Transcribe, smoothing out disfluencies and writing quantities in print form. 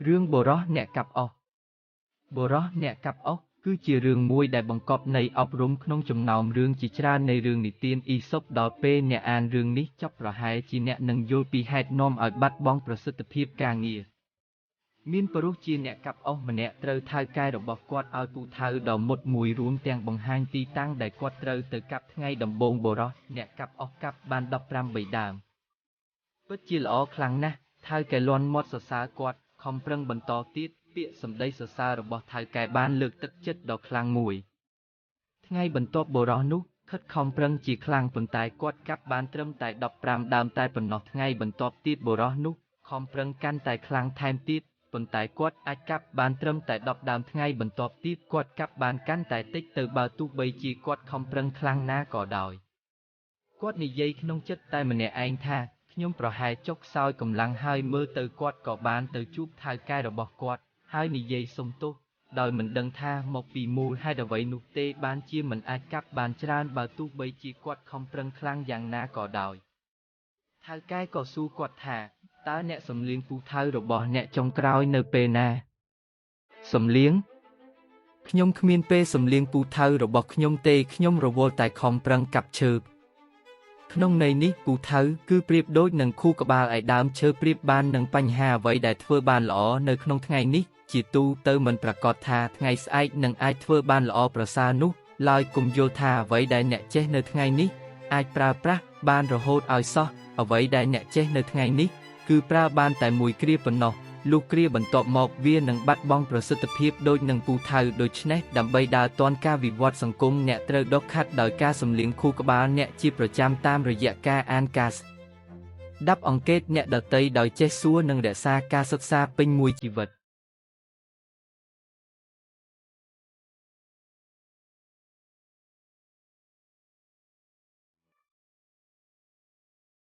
រឿងបុរសអ្នកកាប់អុសបុរសអ្នកកាប់អុសគឺជារឿងមួយដែលបង្កប់ន័យអប់រំក្នុងចំណោមរឿងជាច្រើននៃរឿងនិទានអ៊ីសុបដល់ពេលអ្នកអានរឿងនេះចប់ប្រហែលជាអ្នកនឹងយល់ពីហេតុនាំឲ្យបាត់បង់ប្រសិទ្ធភាពការងារមានប្រុសជាអ្នកកាប់អុសម្នាក់ត្រូវថៅកែរបស់គាត់ឲ្យពូថៅដ៏មុតមួយរួមទាំងបង្ហាញទីតាំងដែលគាត់ត្រូវទៅកាប់ថ្ងៃដំបូងបុរសអ្នកកាប់អុសកាប់បាន18ដើមពិតជាល្អខ្លាំងណាស់ថៅកែលាន់មាត់សរសើរគាត់ខំប្រឹងបន្តទៀតពាក្យសម្ដីសរសើររបស់ថៅកែបានលើកទឹកចិត្តដ៏ខ្លាំងមួយថ្ងៃបន្ទាប់បុរសនោះខិតខំប្រឹងជាខ្លាំងប៉ុន្តែគាត់កាប់បានត្រឹមតែ15ដើមតែប៉ុណ្ណោះថ្ងៃបន្ទាប់ទៀតបុរសនោះខំប្រឹងកាន់តែខ្លាំងថែមទៀតប៉ុន្តែគាត់អាចកាប់បានត្រឹមតែ10ដើមថ្ងៃបន្ទាប់ទៀតគាត់កាប់បានកាន់តែតិចទៅបើទោះបីជាគាត់ខំប្រឹងខ្លាំងណាស់ក៏ដោយគាត់និយាយក្នុងចិត្តតែម្នាក់ឯងថាខ្ញុំប្រហែលចុកខ្សោយកម្លាំងហើយមើលទៅគាត់ក៏បានទៅជួបថៅកែរបស់គាត់ហើយនិយាយសុំទោសដោយមិនដឹងថាមកពីមូលហេតុអ្វីនោះទេបានជាមិនអាចកាប់បានច្រើនបើទោះបីជាគាត់ខំប្រឹងខ្លាំងយ៉ាងណាក៏ដោយថៅកែក៏សួរគាត់ថាតើអ្នកសំលៀងពូថៅរបស់អ្នកចុងក្រោយនៅពេលណាសំលៀងខ្ញុំគ្មានពេលសំលៀងពូថៅរបស់ខ្ញុំទេខ្ញុំរវល់តែខំប្រឹងកាប់ឈើក្នុងន័យនេះពូថៅគឺប្រៀបដូចនឹងខួរក្បាលឯដើមឈើប្រៀបបាននឹងបញ្ហាអ្វីដែលធ្វើបានល្អនៅក្នុងថ្ងៃនេះជាទូទៅមិនប្រាកដថាថ្ងៃស្អែកនឹងអាចធ្វើបានល្អប្រសើរនោះឡើយគុំយល់ថាអ្វីដែលអ្នកចេះនៅថ្ងៃនេះអាចប្រើប្រាស់បានរហូតឲ្យសោះអ្វីដែលអ្នកចេះនៅថ្ងៃនេះគឺប្រើបានតែមួយគ្រាប៉ុណ្ណោះលុះគ្រាបន្ទាប់មកវានឹងបាត់បង់ប្រសិទ្ធភាពដូចនឹងពូថៅដូច្នេះដើម្បីដើរទាន់ការវិវត្តសង្គមអ្នកត្រូវដុសខាត់ដោយការសម្លៀងខួរក្បាលអ្នកជាប្រចាំតាមរយៈការអានការស្ដាប់អង្កេតអ្នកដទៃដោយចេះសួរនិងរក្សាការសិក្សាពេញមួយជីវិត។